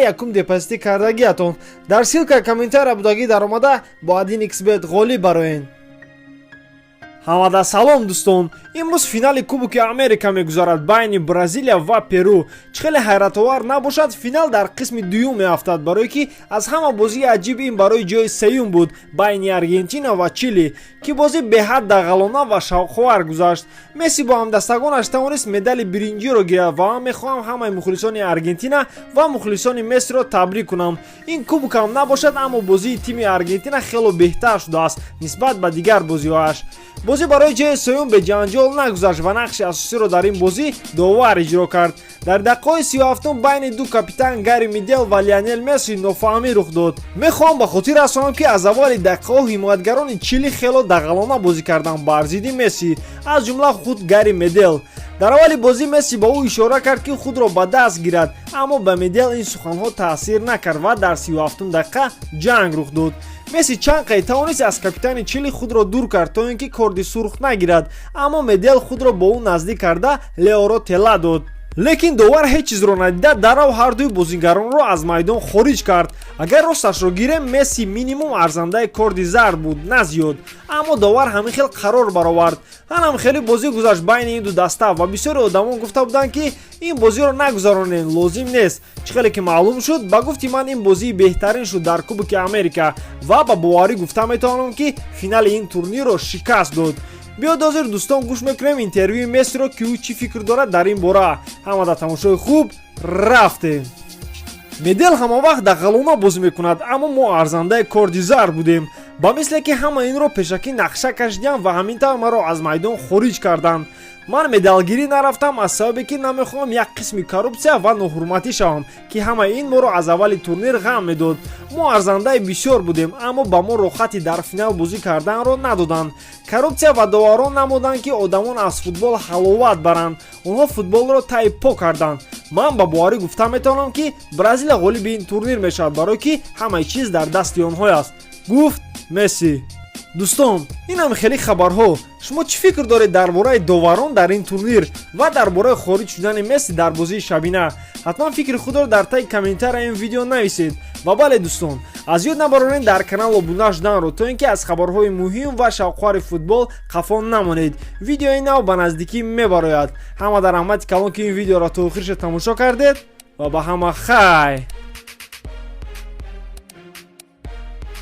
Якум депозити кардагиатон дар ссылка комментария будагӣ даромада, бо 1xBet ғолиб бароед. Ҳамада салом, дӯстон! Имрӯз финали Кубоки Америка мегузарад байни Бразилия ва Перу. Чӣ хеле ҳайратовар набошад, финал дар қисми дуюм меафтад, барое ки аз ҳама бозии аҷиб ин барои ҷои сеюм буд байни Аргентина ва Чили, ки бозӣ беҳад дағалона ва шавқовар гузашт. Месси бо ҳамдастагонаш тавонист медали биринҷиро гирад ва ман мехоҳам ҳамаи мухлисони Аргентина ва мухлисони Мессиро табрик кунам. Ин кубокам набошад, аммо бозии тими Аргентина хело беҳтар шудааст нисбат ба дигар бозиҳояш. Бозӣ барои ҷои сеюм беҷанҷол нагузашт ва нақши асосиро дар ин бозӣ довар иҷро кард. Дар дақиқаҳои 37-ум байни ду капитан, Гари Мидел ва Лионел Месси, нофаҳмӣ рух дод. Мехоҳам ба хотир расонам, ки аз аввали дақиқаҳо ҳимоятгарони Чили хело дағалона бозӣ карданд бар зидди Месси, аз ҷумла худ Гари Медел. Дар аввали бозӣ Месси ба ӯ ишора кард, ки худро ба даст гирад, аммо ба Медел ин суханҳо таъсир накард ва дар 37-ум дақиқа ҷанг рух дод. Месси чанд қай тавонист аз капитани Чили худро дур кард, то ин ки корди сурх нагирад, аммо Медел худро бо ӯ наздик карда, Леоро тела дод. Лекин довар ҳеҷ чизро надида, даррав ҳардуи бозигаронро аз майдон хориҷ кард. Агар росташро гирем, Месси минимум арзандаи корди зард буд, на зиёд, аммо довар ҳамин хел қарор баровард. Ҳанам хеле бозӣ гузашт байни ин ду даста ва бисёре одамон гуфта буданд, ки ин бозиро нагузаронем, лозим нест. Чӣ хеле ки маълум шуд, ба гуфти ман, ин бозии беҳтарин шуд дар Кубоки Америка ва ба боварӣ гуфта метавонам, ки финали ин турнирро шикаст дод. Биёд, ҳозир, дӯстон, гӯш мекунем интервюи Мессиро, ки ӯ чӣ фикр дорад дар ин бора. Ҳама дар тамошои хуб, рафтем. Медел ҳамавақт дағалона бозӣ мекунад, аммо мо арзандаи корди зард будем. Ба мисле ки ҳама инро пешакӣ нақша кашидиям ва ҳамин тавр маро аз майдон хориҷ карданд. Ман медалгирӣ нарафтам аз сабабе ки намехоҳам як қисми коррупсия ва ноҳурматӣ шавам, ки ҳамаи ин моро аз аввали турнир ғам медод. Мо арзандаи бисёр будем, аммо ба мо роҳати дар финал бозӣ карданро надоданд. Коррупсия ва доварон намоданд, ки одамон аз футбол ҳаловат баранд. Онҳо футболро таи по карданд. Ман ба боварӣ гуфта метавонам, ки Бразилия ғолиби ин турнир мешавад, барое ки ҳамаи чиз дар дасти онҳояст, гуфт Месси. Дӯстон, инам хеле хабарҳо. Шумо чӣ фикр доред дар бораи доварон дар ин турнир ва дар бораи хориҷ шудани Месси дар бозии шабина? Ҳатман фикри худро дар таи комментария ин видео нависед. Ва бале, дӯстон, аз ёд набаронед дар канал обуна шуданро, то ин ки аз хабарҳои муҳим ва шавқовари футбол қафо намонед. Видеои нав ба наздикӣ мебарояд. Ҳама дар раҳмати калон, ки ин видеоро то охирша тамошо кардед, ва ба ҳама хай.